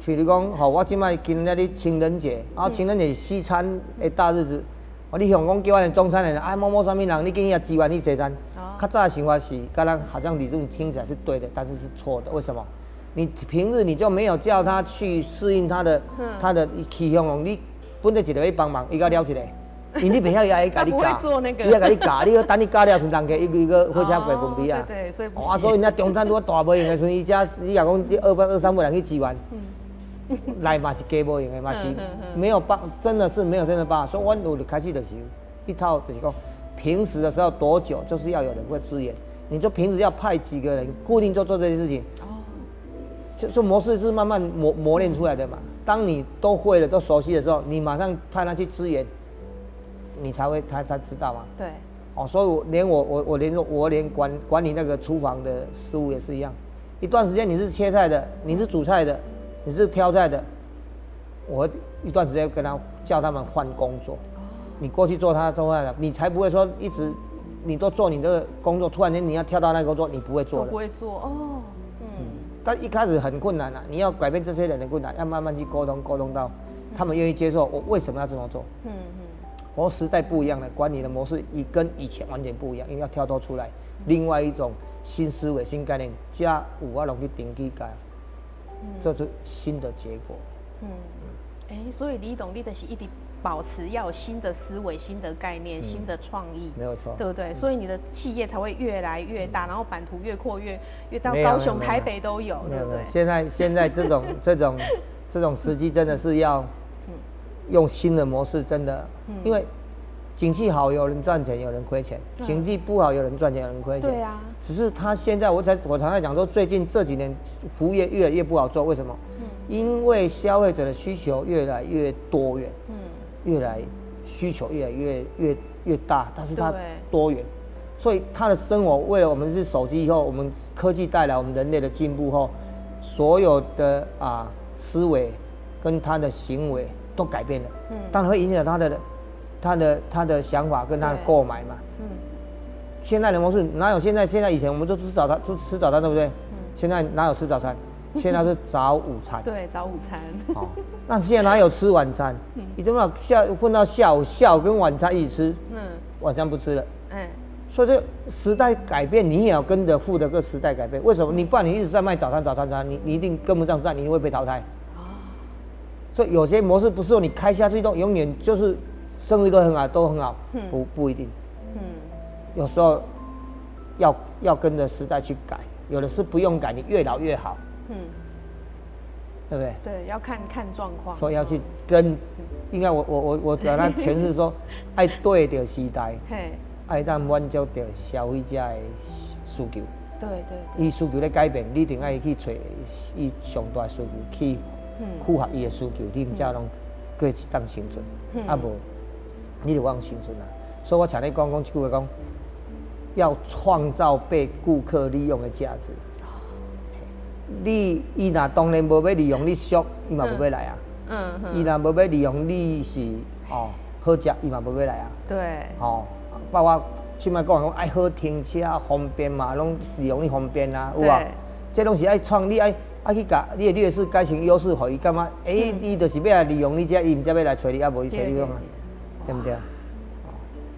譬如講，吼，我這擺今仔日情人節，啊，情人節西餐的大日子，哦，你想講叫阮中餐的人，啊，某某啥物人，你建議支援去西餐。較早的想法是，剛剛好像理論聽起來是對的，但是是錯的。為什麼？你平日你就沒有叫他去適應他的去向，你本來一個去幫忙，伊閣了一個，因為你袂曉，伊愛共你教，伊愛共你教，你閣等你教了，陣人家一個火車過分皮啊。對，所以啊，所以那中餐拄大無閒的時陣，伊才你若講二百二三百人去支援，來嘛是加無閒的，嘛是沒有辦，真的是沒有真的辦法。所以，阮有開始就是一套，就是講。平時的時候多久，就是要有人會支援。你就平時要派幾個人固定做做這些事情。哦，就模式是慢慢磨練出來的嘛。當你都會了、都熟悉的時候，你馬上派他去支援，你才會他才知道嘛。對。哦，所以我連我我我連我連管理那個廚房的事務也是一樣。一段時間你是切菜的，你是煮菜的，你是挑菜的，我一段時間跟他叫他們換工作。你過去做他做飯的，你才不會說一直你都做你的工作，突然間你要跳到那個工作，你不會做了。不會做哦，嗯。但一開始很困難啊，你要改變這些人的困難，要慢慢去溝通，溝通到他們願意接受。我為什麼要這麼做？我時代不一樣了，管理的模式已跟以前完全不一樣，應該跳脫出來，另外一種新思維、新概念，加有我攏去登記改，這是新的結果。嗯，哎，所以李董，你就是一直保持要有新的思維、新的概念、新的創意，沒有錯，對不對？所以你的企業才會越來越大，然後版圖越擴越到高雄、台北都有，對不對？現在這種時機真的是要用新的模式，真的，因為景氣好有人賺錢，有人虧錢；景氣不好有人賺錢，有人虧錢。對啊。只是他現在，我常在講說，最近這幾年服務業越來越不好做，為什麼？因為消費者的需求越來越多元。越來需求越來越大，但是它多元，所以他的生活為了我們是手機以後，我們科技帶來我們人類的進步後，所有的思維跟他的行為都改變了，當然會影響他的想法跟他的購買嘛。現在的模式哪有現在？現在以前我們都吃早餐，都吃早餐對不對？現在哪有吃早餐？現在是早午餐。對，早午餐。哦，那現在哪有吃晚餐？你怎麼下混到下午，下午跟晚餐一起吃？晚餐不吃了。所以這時代改變，你也要跟着附的個時代改變。為什麼？你不然你一直在賣早餐，早餐，早餐，你一定跟不上時代，你會被淘汰。所以有些模式不是說你開下去都永遠就是生意都很好，都很好。不一定。有時候要跟着時代去改，有的是不用改，你越老越好。對不對？對，要看看狀況。所以要去跟，應該我把它詮釋說，愛對著時代，愛當滿足著消費者的需求。伊需求咧改變，你一定愛去揣伊上大需求，去符合伊的需求，你毋才攏閣會當生存。啊無，你就罔生存啊。所以我常咧講講一句話講，要創造被顧客利用的價值。你伊若當然無欲利用你俗，伊嘛無欲來啊。伊若無欲利用你是哦好食，伊嘛無欲來啊。吼，包括凊擺講講愛好停車方便嘛，攏利用你方便啊，有無？這攏是愛創，你愛愛去共你的劣勢改成優勢，予伊感覺，欸，伊就是欲來利用你這，伊毋才欲來揣你，啊無伊揣你創啊，對毋對？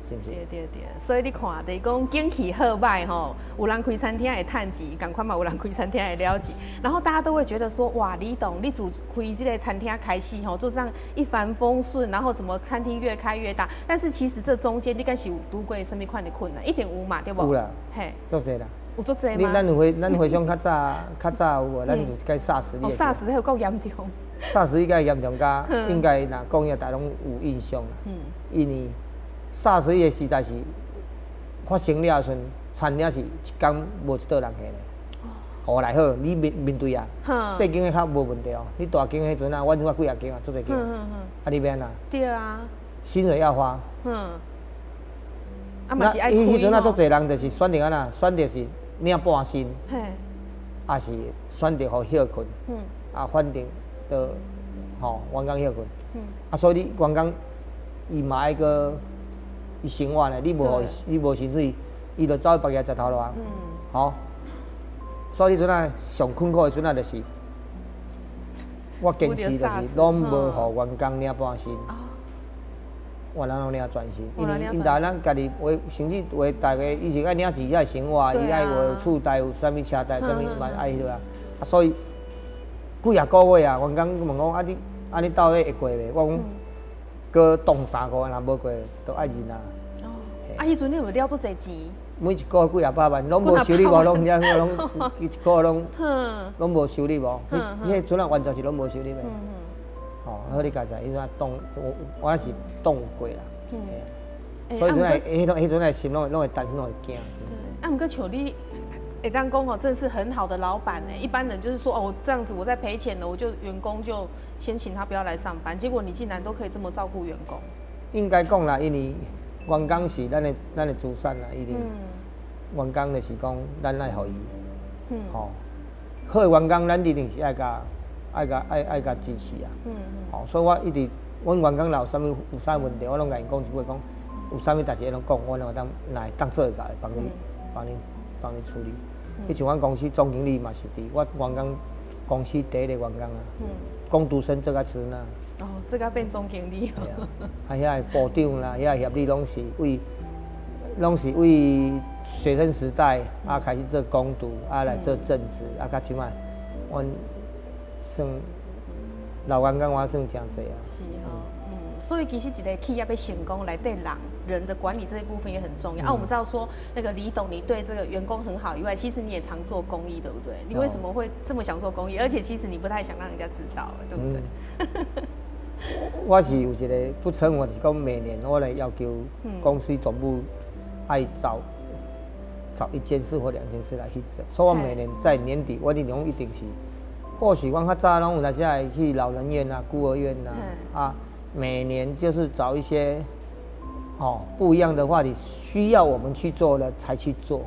是毋是？對對對，所以你看，就是講景氣好䆀吼，有人開餐廳會趁錢，仝款嘛有人開餐廳會了錢，然後大家都會覺得說，哇，李董，你自開這個餐廳開始吼，就這樣一帆風順，然後怎麼餐廳越開越大？但是其實這中間你敢是有拄過啥物款的困難？一定有嘛，對無？有啦，嘿，足濟啦。有足濟嗎？咱回想較早，較早有無？咱有一擺 SARS。哦，SARS 彼個夠嚴重。 SARS 應該嚴重甲，應該若講起來，大家攏有印象啦。因為 SARS 彼個時代是發生了時陣，餐廳是一工無一桌人客咧。哦，來好，你面面對啊，細間的較無問題哦。你大間彼陣啊，阮這幾仔間啊，足濟間。啊，你欲按怎？對啊。薪水要發。啊嘛是愛彼陣啊，足濟人就是選擇按怎？選擇是領半薪，抑是選擇予歇睏。啊，反正就吼員工歇睏。啊，所以你員工伊嘛愛閣伊生活呢，你無予伊，你無薪水，伊就走去別家食頭路啊。吼，所以彼陣啊，上困苦的陣啊，就是我堅持就是攏無予員工領半薪，我人攏領全薪，因為𪜶咱家己話，甚至話逐个伊是愛領錢才會生活，伊愛有厝貸有啥物車貸啥物嘛愛彼落啊，啊所以幾仔個月啊，員工問講啊你啊你到底會過袂？我講閣擋3個月，若無過，就愛認啊。哦，啊，彼陣你有了足濟錢？每一個月幾仔百萬，攏無收入無，攏遮攏一個月攏攏無收入無，彼彼陣啊完全是攏無收入的。吼，好你家知，彼陣擋我我是擋過啦。所以陣會彼種彼陣的心攏攏會擔心，攏會驚。對，啊，毋過像你會當講吼，真是很好的老闆呢。一般人就是說哦，這樣子我在賠錢了，我就員工就先請他不要來上班。結果你竟然都可以這麼照顧員工。應該講啦，因為員工是咱的資產啦，伊員工就是講咱愛予伊，吼，好的員工咱一定是愛共愛共愛愛共支持啊。吼，所以我一直，阮員工若有啥物有啥問題，我攏共𪜶講一句話講，有啥物代誌攏講，我攏會當若會當做會到，會幫你幫你幫你處理。你像阮公司總經理嘛是佇我員工公司第一个員工啊，工讀生做甲像啊。哦，這個變總經理。係啊，啊遐个部長啦，遐個協理攏是為，攏是為學生時代啊開始做工讀，啊來做正職，啊到這擺，阮算老員工我算誠濟啊。是吼，所以其實一個企業欲成功，內底人人的管理這一部分也很重要。啊，我們知道說那個李董，你對這個員工很好以外，其實你也常做公益，對不對？你為什麼會這麼想做公益？而且其實你不太想讓人家知道，對不對？我是有一個不成文，就是講每年我來要求公司總部愛找找一件事或兩件事來去做，所以我每年在年底，我一定一定是，或許阮較早攏有當時會去老人院啊、孤兒院啊，啊，每年就是找一些哦不一樣的話題，需要我們去做的才去做。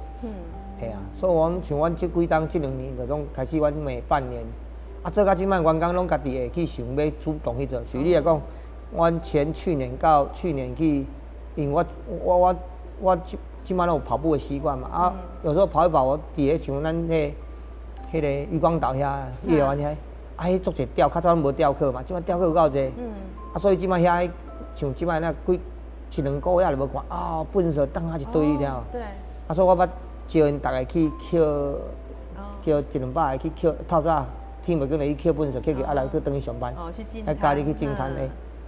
係啊，所以我像阮這幾冬這2年就攏開始，阮每半年。啊，做到這擺員工攏家己會去想欲主動去做。舉例來講，阮前去年到去年去，因為我我我我這這擺攏有跑步的習慣嘛。啊，有時候跑一跑，我佇咧像咱彼個漁光島遐，夜灣遐，啊，彼足濟釣，較早攏無釣客嘛，這擺釣客有夠濟。啊，所以這擺遐像這擺那幾一兩個月就無看啊，糞埽當遐一堆，你聽無？對。啊，所以我捌招𪜶逐个去抾，招一兩百個去抾，透早。天袂光就去抾糞埽，抾抾啊來閣轉去上班，愛家己去淨灘的。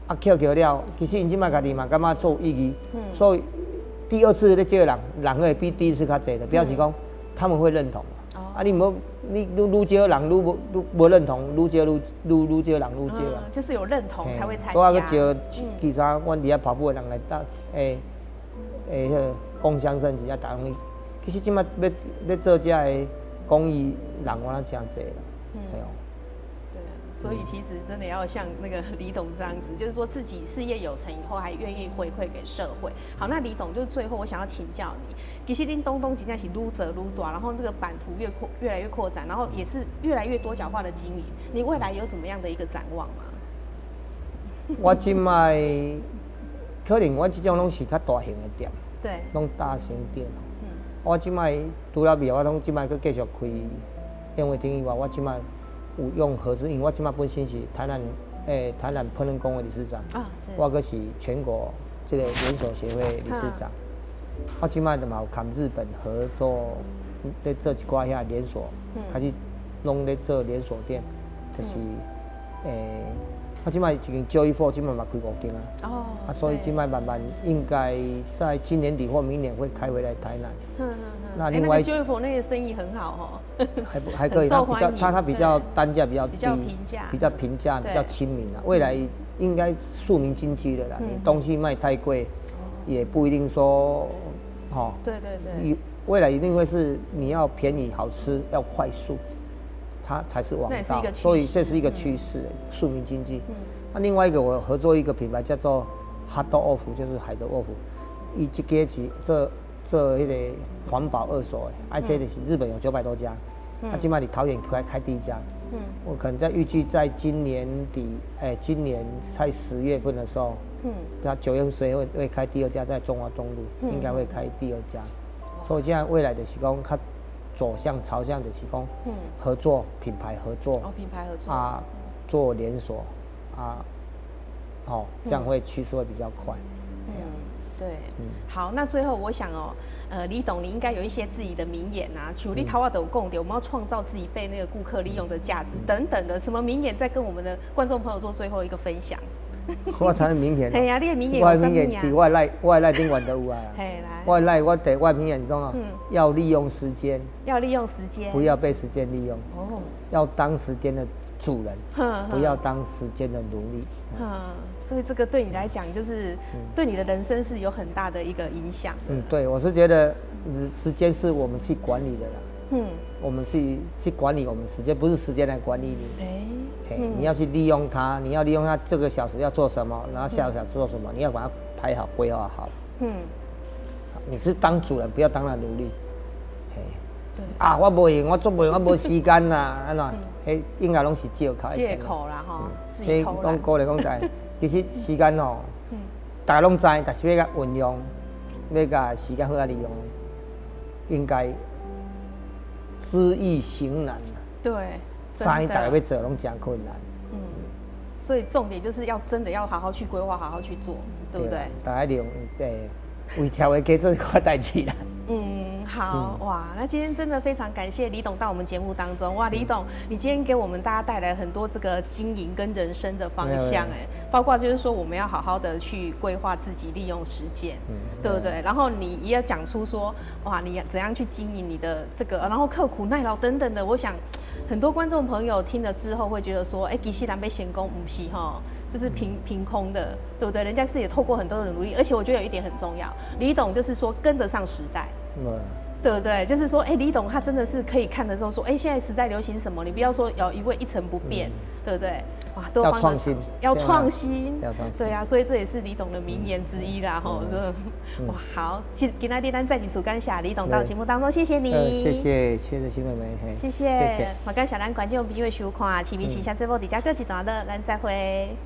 啊，抾抾了，其實𪜶這擺家己嘛感覺做有意義，所以第二次咧招人，人會比第一次較濟的，表示講他們會認同。啊，你毋好你愈愈招人愈無愈無認同，愈招愈愈愈招人愈少啊。就是有認同才會參加。所以我閣招其他阮佇遐跑步的人來搭，會會彼個共襄盛舉啊，逐家其實這擺欲欲做這个公益人，我若誠濟啦。對。所以其實真的要像那個李董這樣子，就是說自己事業有成以後，還願意回饋給社會。好，那李董，就最後我想要請教你，其實恁東東真正是愈做愈大，然後這個版圖越來越擴展，然後也是越來越多角化的經營。你未來有什麼樣的一個展望嗎？我這擺可能我這種攏是較大型的店，攏大型店。我這擺除了廟，我攏這擺閣繼續開，因為等於話我這擺有用合資，因為我這擺本身是台南烹飪工會理事長，我閣是全國這個連鎖協會理事長。我這擺就嘛有佮日本合作，咧做一寡遐連鎖，開始攏咧做連鎖店，就是我這擺一間 Joyful 這擺嘛開五間啊，啊，所以這擺慢慢應該在今年底或明年會開回來台南。那另外 Joyful 那個生意很好哦，還不還可以，它比較單價比較低，比較平價，比較平價，比較親民啊。未來應該庶民經濟的啦，你東西賣太貴，也不一定說，齁。未來一定會是你要便宜、好吃、要快速，它才是王道。所以這是一個趨勢，庶民經濟。那另外一個我合作一個品牌叫做哈多沃夫，就是海德沃夫，伊這個是做做彼個環保二手的，而且就是日本有900多家，啊，這擺佇桃園開開第一家。我可能在預計在今年底，今年在10月份的時候，比9月、10月會開第二家，在中華東路，應該會開第二家。所以現在未來就是講，較走向朝向就是講，合作品牌合作，哦，品牌合作啊，做連鎖啊，好，這樣會趨勢會比較快。對，好，那最後我想哦，李董，你應該有一些自己的名言啊，像你頭仔就有講著，我們要創造自己被那個顧客利用的價值等等的，什麼名言在跟我們的觀眾朋友做最後一個分享？我才名言。嘿啊，你的名言。我的名言佇我內，我的內頂原都有啊。嘿，來。我內我第我的名言是講哦，要利用時間。要利用時間。不要被時間利用。要當時間的主人，不要當時間的奴隸。嗯，所以這個對你來講，就是對你的人生是有很大的一個影響。嗯，對，我是覺得時間是我們去管理的啦。我們去管理我們時間，不是時間來管理你。你要去利用它，你要利用它這個小時要做什麼，然後下個小時做什麼，你要把它排好、規劃好。你是當主人，不要當那奴隸。嘿。啊，我無閒，我做無閒，我無時間啦，按怎？彼應該攏是借口。借口啦，吼。所以講鼓勵講大家，其實時間吼，大家攏知，但是欲共運用，欲共時間好好利用，應該知易行難。對。知大家欲做攏誠困難。所以重點就是要真的要好好去規劃，好好去做，對不對？大家利用為社會加做一寡代誌啦。嗯，好哇，那今天真的非常感謝李董到我們節目當中。哇，李董，你今天給我們大家帶來很多這個經營跟人生的方向，哎，包括就是說我們要好好的去規劃自己，利用時間，對不對？然後你也要講出說，哇，你怎樣去經營你的這個，然後刻苦耐勞等等的。我想很多觀眾朋友聽了之後會覺得說，哎，其實人欲成功毋是吼，就是憑空的，對不對？人家是也透過很多的努力，而且我覺得有一點很重要，李董就是說跟得上時代。對不對？就是說，哎，李董他真的是可以看的時候說，哎，現在時代流行什麼？你不要說有一味一成不變，對不對？哇，都要創新，要創新，要創新，對啊，所以這也是李董的名言之一啦，吼，這哇，好，今仔日咱再一次感謝李董到節目當中，謝謝你，謝謝，謝謝新妹妹，謝謝，謝謝，嘛感謝咱觀眾朋友收看《市民時聲》節目，佇遮閣一段落，咱再會。